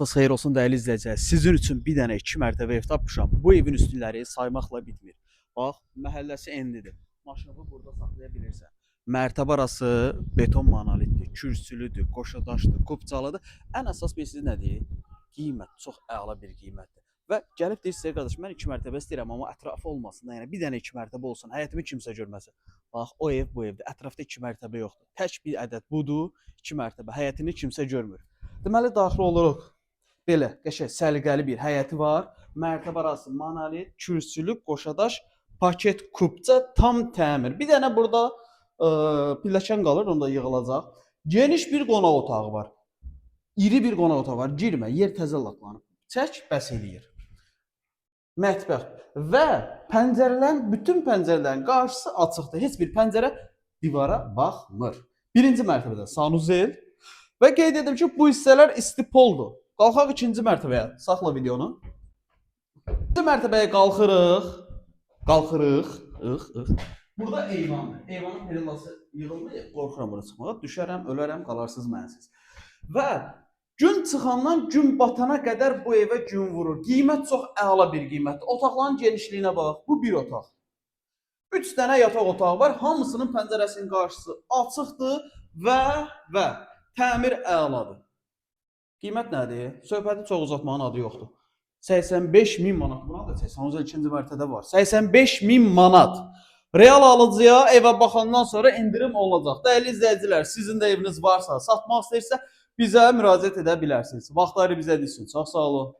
Vaxtınız xeyir olsun, dəyərli izləyicilər. Sizin üçün bir dənə iki mərtəbə ev tapmışam. Bu evin üstünləri saymaqla bitmir. Bax, məhəlləsi enlidir. Maşını burada saxlaya bilirsən. Mərtəbə arası beton monolitdir, kürsülüdür, qoşadaşdır, kupçalıdır. Ən əsas bilirsiniz nədir? Qiymət çox əla bir qiymətdir. Və gəlib deyirsə, qardaş, mən iki mərtəbə istəyirəm, amma ətrafı olmasın da, yəni bir dənə iki mərtəbə olsun, həyətimi kimsə görməsin. Bax, o ev bu evdir. Ətrafda iki mərtəbə yoxdur. Tək bir ədəd budur, iki mərtəbə. Həyətini kimsə görmür. Deməli daxil oluruq. Belə qəşəng səliqəli bir həyəti var. Mərtəbə arası monolit, kürsülü, qoşadaş, paket kupça tam təmir. Bir dənə burada pilləkən qalır, onda yığılacaq. Geniş bir qonaq otağı var. İri bir qonaq otağı var. Girmə, yer təzə laklanıb. Çək, bəs eləyir. Mətbəx və pəncərələrin, bütün pəncərələrin qarşısı açıqdır. Heç bir pəncərə divara baxmır. Birinci mərtəbədə sanuzel və qeyd edim ki, bu hissələr istipoldur. Qalxaq ikinci mərtəbəyə. Saxla videonu. İkinci mərtəbəyə qalxırıq. Qalxırıq. Ix, ix. Burada eyvandır. Eyvanın perillası yığıldı. Qorxuram bura çıxmağa. Düşərəm, ölərəm, qalarsız mənsiz. Və gün çıxandan gün batana qədər bu evə gün vurur. Qiymət çox əla bir qiymətdir. Otaqların genişliyinə bax. Bu bir otaq. 3 dənə yataq otağı var. Hamısının pəncərəsinin qarşısı açıqdır və təmir əladır. Qiymət nədir? Söhbəti çox uzatmağın adı yoxdur. 85 min manat. Buna da 80 ikinci mərtəbədə var. 85 min manat. Real alıcıya evə baxandan sonra endirim olacaq. Dəyərli izləyicilər, sizin də eviniz varsa, satmaq istəyirsə bizə müraciət edə bilərsiniz. Vaxtları bizə üçün. Çox sağ olun.